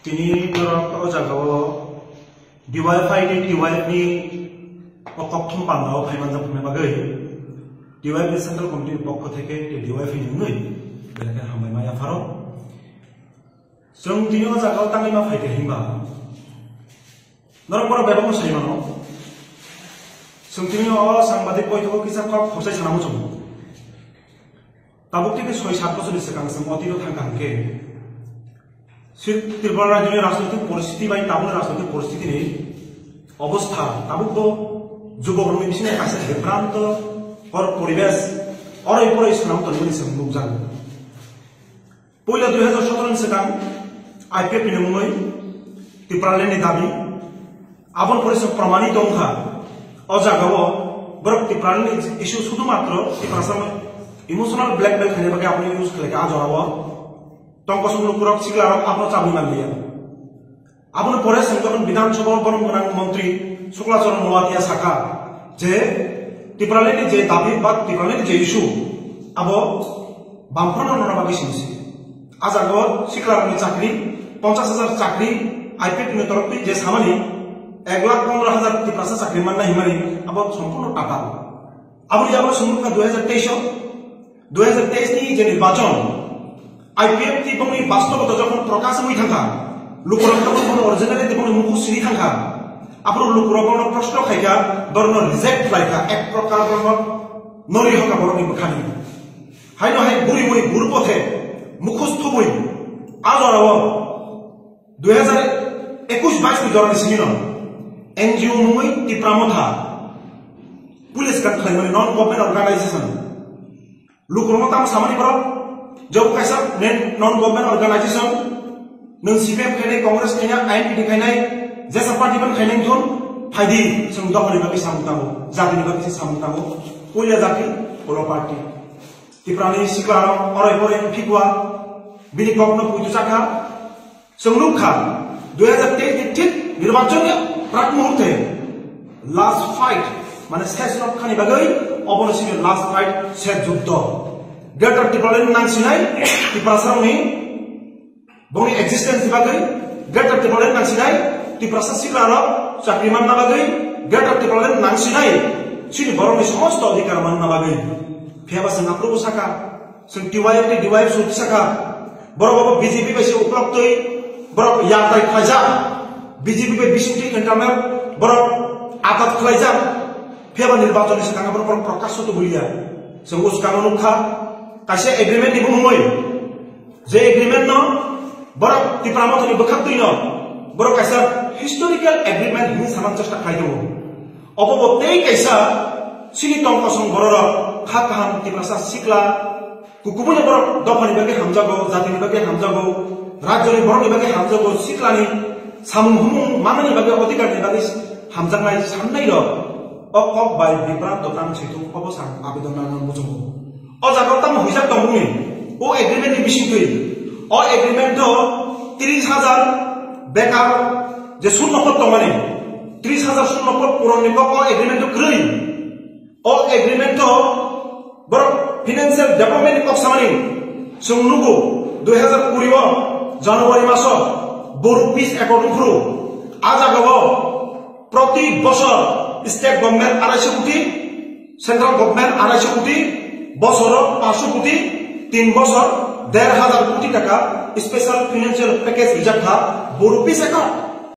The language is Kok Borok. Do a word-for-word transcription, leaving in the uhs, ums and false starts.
Tini norok o jagao D Y F I ni, D Y F ni o kokthum panda o phaimanjak hwnwi bagwi D Y F ni Central Committee ni pokho theke tei D Y F ni wngwi belai khe hambai ma yapharo. Chwng tini o jagao tangwi ma phaikha hinba norok borok bebakno sai mano. Chwng tini o sangbadik boithogo kisa kok khorchai sana muchungo. Tabuk tini soi sat bochorni swkang chwng otiro thangkha hwnkhe, Sri-, Tripura rajyoni rajnoitik poristiti bai tabukni rajnoitik poristitini obostha tabukbo jubokrokni bisingni kaisa bibranto hor poribesh oroi poroi swnam tongmani chwng nukjago. Puila dui hazar sotoro ni swkang I P F T ni mungwi Tipraland ni dabi, aboni pore se pramanito wngkha. O jagao borok Tipraland ni issue sudhumatro Tiprasa emotional blackmail khaina bagwi abono use khlaikha a jorao. Tongkosong lukurok siklarok abono chabwi manliya. Aboni pore chwng tongmani Bidhan Sabha o borom gwnang montri Shukla Charan Noatia sakha je Tipraland ni je dabi ba Tipraland ni je issue abo bamphano nona bagwi simi se. A jagao siklarokni chakri, ponchash hajar chakri, I P F T ni torokni je samani ek lakh pondro hajar Tiprasa chakri manna himani abo sompurno tatal. Aboni jagao chwng nukha dui hazar teis o, dui hazar teis ni je nirbachon, I P F T bongni bastobota jokhon prokash wngwi thangkha, lukurok jokhon bono originality bongni mukhung sini thangkha, aphuru lukurok bono proshno khaikha, borokno reject khlaikha, ek prokar borokno nori hokha borokni bwkhani. Haino hai buri buri gurupothe mukhus thubui a jorao dui hazar ekush bais ni jorani simi no N G O mungwi Tipra Motha police kan khlaimani non government organization. Lukurokno tamo samani borok, job kaisa nen non government organization, nwng C P M khainai, Congress khainai, I N P T khainai, jesa party ban khainai thun, phaidi, chwng dophani bagwi samung tango, jatini bagwi se samung tango, puila jati, ulo party. Tiprani siklarok oroi poroi phikwa, bini kokno puitu chakha, Chwng nukha, dui hazar teis ni thik nirbachon ni prak muhurte last fight, mane ses rok khani bagwi obono sini last fight ses juddo. Greater Tipraland nangsinai, Tiprasarokni bongni existence ni bagwi, Greater Tipraland nangsinai, Tiprasa siklarok chakri manna bagwi, Greater Tipraland nangsinai, sini borokni somosto adhikar manna bagwi. Phiyaba chwng aphuru saka, Chwng T Y F tei D Y F sut saka. Borok abo B J P bai se uklok twi borok yatai khlaijak. B J P bai bising twi internal borok atat khlaijak. Phiyaba nirbachon ni swkang borok borok prakash to bulia. Chwng o swkang nukha kaisa agreement ni bumungwi. Je agreement no borok Tipra Motha ni bwkhak twi no borok kaisa historical agreement hinwi samang chesta khlai tongo. Obo bo tei kaisa chini tong kosong bororok kha kaham Tiprasa sikla Kukubuino borok dophani bagwi hamjago, jatini bagwi hamjago, rajyoni borokni bagwi hamjago, siklani samung humung manani bagwi, odhikarni bagwi hamjaknai sannairok o kok bai bibranto tang situng obo sang abedon nangmani muchungo. O jaga tamo hwijak tongmani, o agreement ni bisingtwi, o agreement o tris hajar bekar je sun nokhor tongmani, tris hajar sun nokhor puron ni kok o agreement o kwrwi. O agreement o borok financial development ni kok samani chwng nugo, dui hazar kuri o January maso Boru Peace Accord wngphuru a jagao proti bosor state government arai sho koti, central government arai sho koti, bosoro panch sho koti, tin bosor der hazar koti taka special financial package rijak kha Boru Peace Accord.